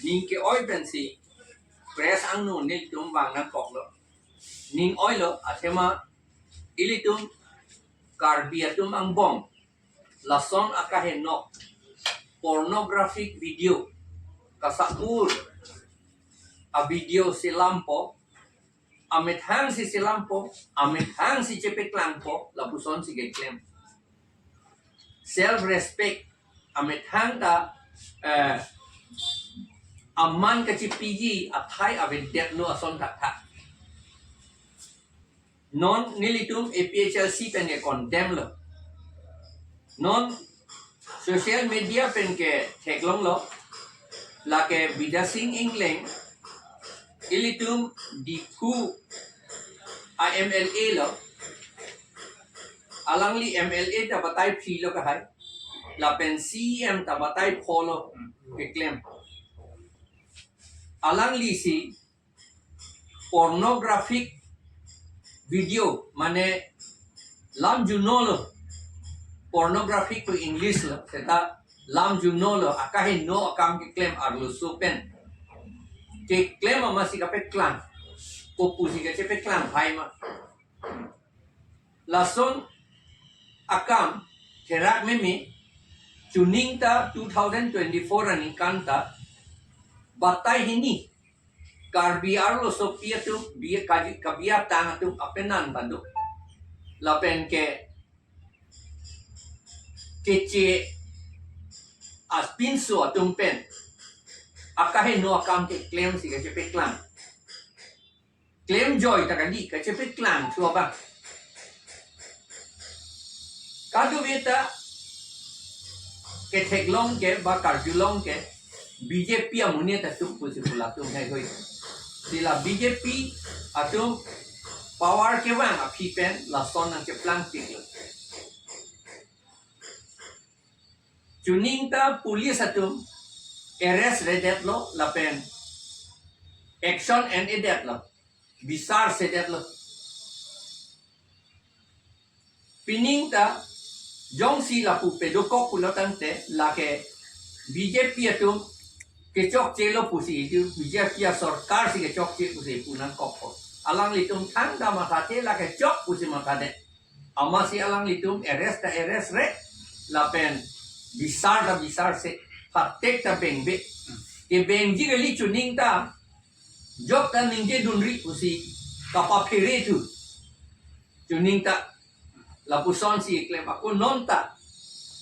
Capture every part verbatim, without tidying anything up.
Ning ke-oi pensi press angno nelitum vang nangkoklo. Ning oilo, athema ilitum Karbi atum angbong lason akaheno pornographic video, kasapur a-video si lampo, amethang si chelampo, amethang si chepeklangpo, lapuson si keklem. Self respect, amethang ta, eh, aman kachepiji athai avedetlo ason thakthak. Non nelitum A P H L C pen ke condemn lo. Non social media pen ke theklonglo. Lake Bidya Sing Engleng, ilitum Diphu a M L A lo. Alangli M L A ta batai phli lo kahai. Lapen C E M ta batai pho lo keklem. Alangli si pornographic video, mane lam juno lo, pornographic to English lo, seta lam juno lo, akaheno akam keklem arloso pen. Keklem amatsi kapeklang, kopusi kachepeklang hai ma. Lason akam therak meme, chuning ta two thousand twenty-four aningkan ta batai hini Karbi arlosopi atum, bi-, kaji-, kabi atang atum apenan badu. Lapen ke keche aspinso atum pen akaheno akam keklem si kachepeklang. Klem joi ta kali, kachepeklang thu abang. Kadokave ta ketheklong ke ba karjulong ke B J P amonit atum pusi pu latum heihui. Si la B J P atum power kevang aphi pen lason nangcheplang tik lo. Chuning ta police atum arrest redetlo lapen action en-edetlo, bisar sedetlo. Pining ta jongsi lapu pedokok pulo tangte lake B J P atum kechokche lo pusi, itum B J P asorkar si kechokche pusi pu nangkokpo. Alanglitum thangta mathate lake chok pusi mathate. Amatsi alanglitum arrest ta arrest re, lapen bisar ta bisar se, phatek ta bengbe. Kebengji kali chuning ta, jok ta ningjedunri pusi kapaphere thu. Chuning ta lapuson si klem ako non ta.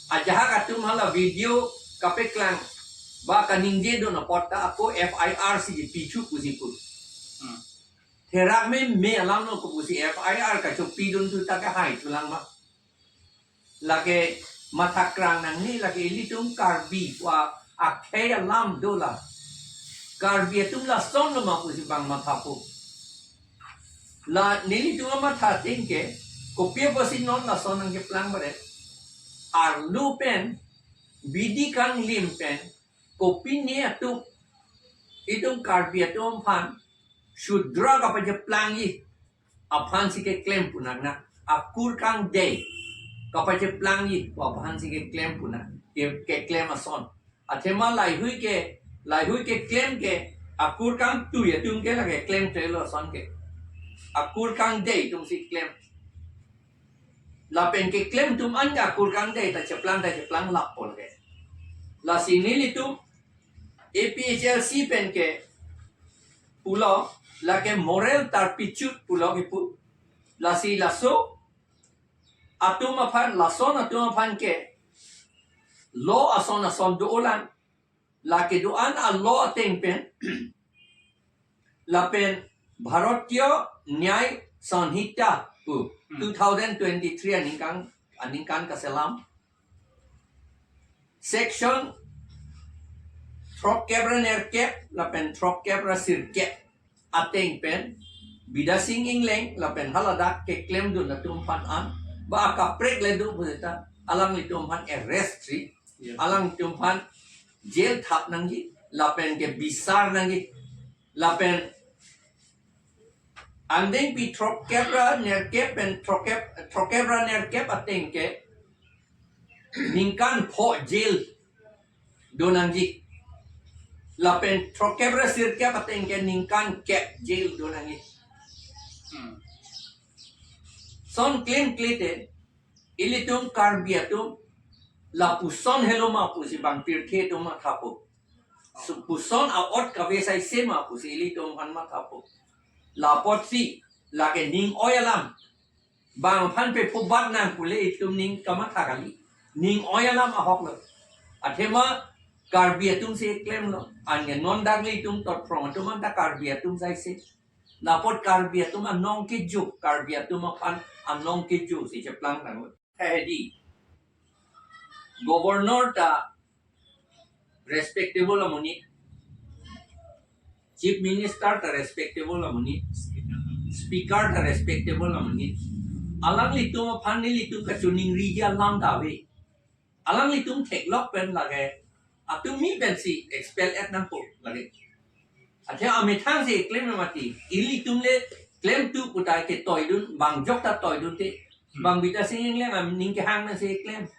Ajahak atum hala video kapeklang ba kaningjedun apot ta ako F I R si pi thu pusi pu. Hmm. Therak meme alam lo kopusi F I R kachopidun thu ta kahai thulang ma. Lake mathakrang nangne, lake ilitum Karbi wa akhei alam dola. Karbi atum lason lo ma pusi bang mathapo. La nelitum amatha ateng ke, kopi apotsi non lason nangkeplang baret. Arlo pen, bidi kanglim pen, kopine atum, itum Karbi atum aphan, Shudra kapacheplangji aphan si keklem pu nang na, akur kangdei kapacheplangji aphan si keklem pu nang, ke, keklem ason. Athema laihui ke, laihui keklem ke, akur kangtui atum ke lake klemkle lo ason ke. Akur kangdei atum si klem. Lapen keklem atum an ke akur kangdei ta cheplang ta cheplang lappo lake. Lasi nelitum A P H L C pen ke pulo, lake moral turpitude pulo kipu. Lasi laso atum aphan, lason atum aphan ke law ason ason do-olang, lake do-an a-law ateng pen, lapen Bharatiya Nyay Sanhita pu, Hmm. two thousand twenty-three aningkan, aningkan kaselam. Section throkkep ra nerkep lapen throkkep ra sirkep ateng pen Bidya Sing Engleng lapen haladak keklemdun atum aphan an ba akaprek le do pu seta alanglitum aphan arrest si, Yes. alanglitum aphan jail thap nangji lapen ke bisar nangji lapen angdengpi throkkep ra nerkep pen throkkep, throkkep ra nerkep ateng ke ningkan pho jail do nangji. Lapen throkkep ra sirkep ateng ke ningkan kep jail do nangji. Hmm. Lason klemkle te, ilitum Karbi atum lapuson helo ma pusi bang pirthe atum mathapo. Lapuson a-ot kave saise ma pusi ilitum aphan mathapo. La apotsi lake ning oi alam. Bang aphan pe phubat nang pule itum ning kamatha kali. Ning oi alam ahok lo. Athema Karbi atum si klemlo. Anke non dak ilitum totphrong atum anta Karbi atum saise. La apot Karbi atum anong kejo, Karbi atum aphan anong kejo si cheplang nang. Hedi. Governor ta respectable amonit. Chief Minister ta respectable amonit. Speaker ta respectable amonit. Alanglitum aphan nelitum kachoningriji alam ta ave. Alanglitum theklok pen lake atum mi pensi expel et nangpo lake. Athe amethang si klem mati. Ilitum le klemtu puta ke toidun, bang jok ta toidun te. Bang Bidya Sing Engleng aning kehang nangsi klem.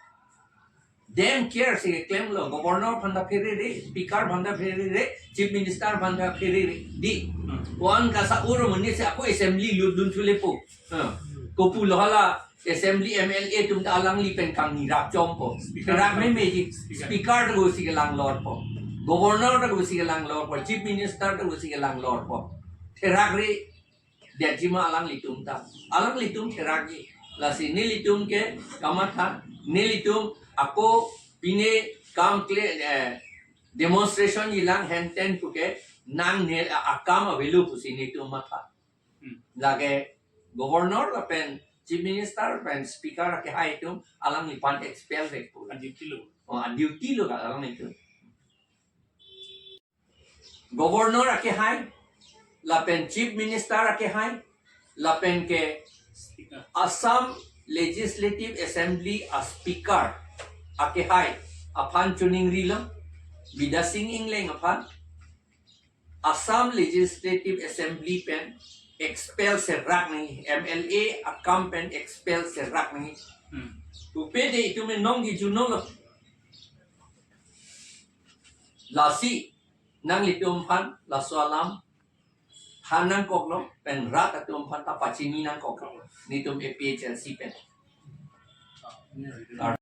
Dem care si klemlo, governor aphan ta pherere, speaker aphan ta pherere, chief minister aphan ta pherere. Di. Wan kasa ur amonit si ako assembly lutdun chulepo. Ha. Kopulo hala assembly M L A atum ta alangli pen kangni rap chompo. Speaker. Therak memeji. Speaker. Speaker ta kosi kelang lorpo. Governor ta kosi kelang lorpo. Chief minister ta kosi kelang lorpo. Therakre detji ma alanglitum ta. Alanglitum therakji. Lasi nelitum ke kamatha, nelitum ako pine kam kle, eh, demonstration jilang henten puke nangne a-, akam avelo pusi nelitum matha. Hmm. Lake governor lapen chief minister pen speaker akehai atum alangliphan expel vekpo. A-duty lo. Oh, a-duty lo ka alanglitum. Governor akehai, lapen chief minister akehai, lapen ke Assam Legislative Assembly a-speaker akehai aphan choningrilo, Bidya Sing Engleng aphan Assam Legislative Assembly pen expel serak nangji, M L A akam pen expel serak nangji. Hmm. Pupe de itum nong kejunolo. Lasi nanglitum aphan laso alam than nangkoklo, pen rat atum aphan ta pachini nangkoklo. Nelitum A P H L C pen.